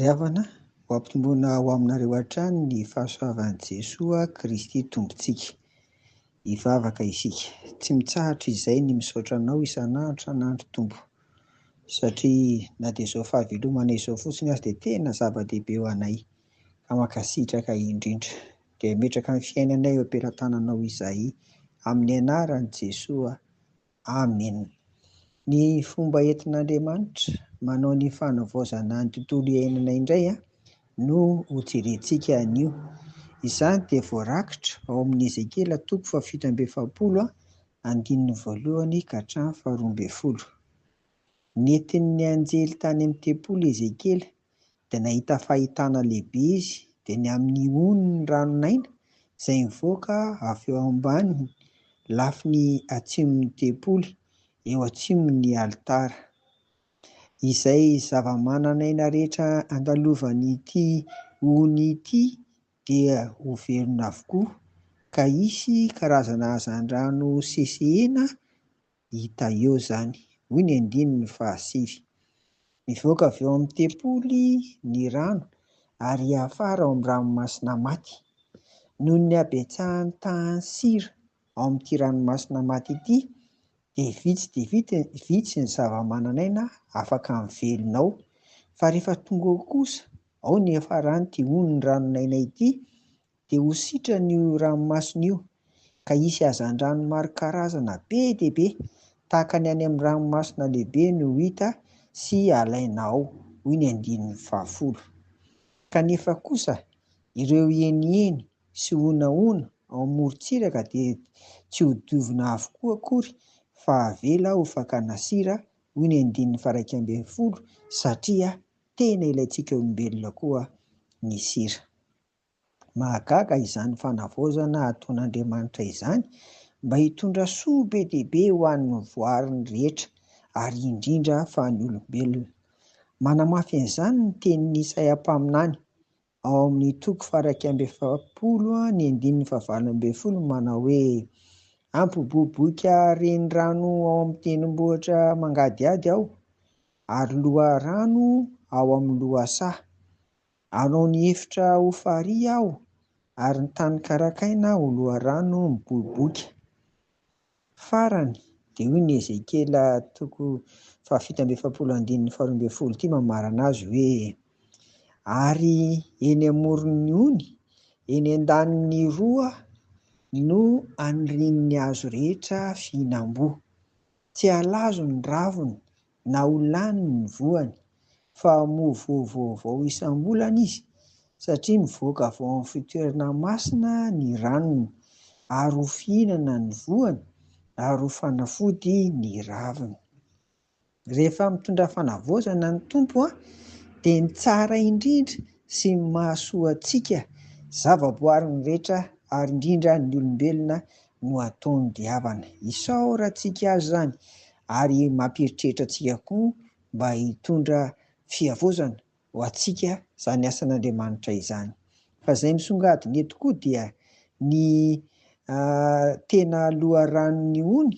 Ry havana, ho ampitomboina ho aminareo hatrany ny fahasoavan'i Jesoa Kristy Tompontsika. Hivavaka isika. Tsy mitsahatra izay ny misaotra Anao isan'andro isan'andro Tompo, satria na dia izao fahavelomana izao fotsiny aza dia tena zava-dehibe ho anay, ka mankasitraka indrindra. Dia metraka ny fiainanay eo am-pelatananao izahay, amin'ny anaran'i Jesoa. Amena. Ny fomba entin'Andriamanitra manao ny fanavaozana ny tontolo iainana indray no hojerentsika anio. Izany dia voarakitra ao amin'ny Ezekiela toko faha-47 andininy voalohany ka hatramin'ny faha-12. Nentin'ny anjely tany amin'ny tempoly Ezekiela dia nahita fahitana lehibe izy, dia ny amin'ny onin'ny ranon'aina izay mivoaka avy eo ambany lafiny atsimon'ny tempoly, eo atsimon'ny alitara. Izay zava-manan'aina rehetra andalovan'ity ony ity dia ho velona avokoa, ka hisy karazana hazandrano sesehena hita eo izany, hoy ny andininy fahasivy. Mivoaka avy eo amin'ny tempoly ny rano ary hiafara ao amin'ny ranomasina maty. Noho ny habetsahan'ny tahan'ny sira ao amin'ity ranomasina maty ity dia vitsy dia vitsy vitsy ny zava-manan'aina afaka mivelona ao. Fa rehefa tonga ao kosa, ao ny hiafaran'ity onin'ny ranon'aina ity, dia ho sitrana io ranomasina io, ka hisy hazandrano maro karazana be dia be, tahaka ny any amin'ny ranomasina lehibe no ho hita sy halaina ao, hoy ny andininy fahafolo. Kanefa kosa, ireo heniheny sy honahona ao amorontsiraka dia tsy hodiovina avokoa akory fa havela ho fakana sira, hoy ny andininy faha-11, satria tena ilaintsika olombelona koa ny sira. Mahagaga izany fanavaozana ataon'Andriamanitra izany mba hitondra soa be dia be ho an'ny voariny rehetra ary indrindra fa ny olombelona. Manamafy an'izany ny tenin'i Isaia mpaminany ao amin'ny toko faha-41 ny andininy faha-18 manao hoe, Hampiboiboika renirano ao amin'ny tendrombohitra mangadihady aho, ary loharano ao amin'ny lohasaha. Hanao ny efitra ho farihy aho, ary ny tany karakaina ho loharano miboiboika. Farany, dia hoy ny Ezekiela toko fahafito amby efapolo andininy faharoa ambin'ny folo ity mamarana azy hoe, Ary eny amoron'ny ony, eny an-danin'ny roa no anirian'ny hazo rehetra fihinam-boa. Tsy halazo ny raviny na ho lany ny voany, fa hamoa voa vaovao isam-bolana izy, satria mivoaka avy ao amin'ny fitoerana masina ny ranony, ary ho fihinana ny voany, ary ho fanafody ny raviny. Rehefa mitondra fanavaozana ny Tompo, dia ny tsara indrindra sy ny mahasoa antsika zavaboariny rehetra ary indrindra ny olombelona no ataony diavana. Isaorantsika Azy izany ary mampieritreritra antsika koa mba hitondra fihavaozana ho antsika izany asan'Andriamanitra izany. Fa izay misongadina eto koa dia ny tena loharanon'ny ony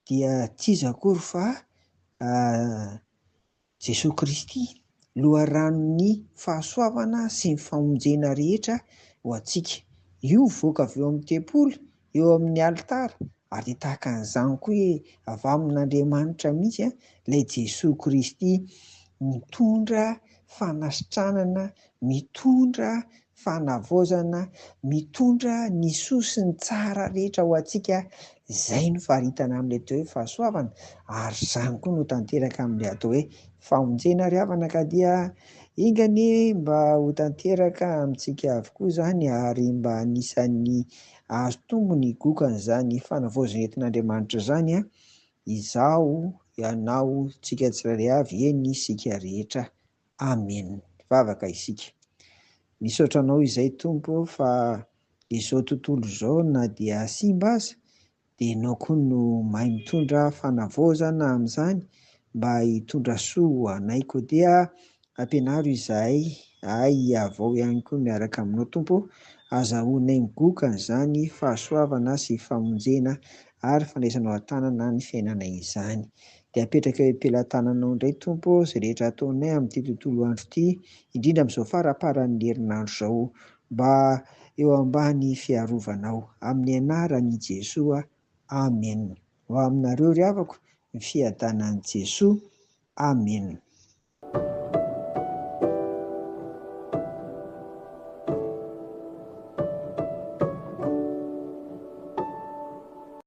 dia tsy iza akory fa Jesoa Kristy, loharanon'ny fahasoavana sy ny famonjena rehetra ho antsika. Io mivoaka avy eo amin'ny tempoly, eo amin'ny alitara, ary dia tahaka an'izany koa hoe avy amin'Andriamanitra mihitsy ilay Jesoa Kristy mitondra fanasitranana, mitondra fanavaozana, mitondra ny soa sy ny tsara rehetra ho antsika, izay no faritana amin'ilay atao hoe fahasoavana, ary izany koa no tanteraka amin'ilay atao hoe famonjena ry havana ka dia enga anie mba ho tanteraka amintsika avokoa izany ary mba anisan'ny azo tombony higoka an'izany fanavaozana entin'Andriamanitra izany izaho, ianao, tsika tsirairay avy, eny isika rehetra. Amen. Hivavaka isika. Misaotra Anao izay Tompo ô fa izao tontolo izao na dia simba aza dia Ianao koa no mahay mitondra fanavaozana amin'izany mba hitondra soa ho anay koa dia ampianaro izahay ahay hihavao ihany koa miaraka aminao Tompo ô, azahoanay migoka an'izany fahasoavana sy famonjena ary fandraisanao an-tanana ny fiainanay izany. Dia apetraka eo am-pelatananao indray Tompo ô izay rehetra ataonay amin'ity tontolo andro ity, indrindra amin'izao faramparan'ny herinandro izao, mba eo ambany fiarovanao. Amin'ny anaran'i Jesoa. Amen. Ho aminareo ry havako ny fiadanan'i Jesoa. Amen.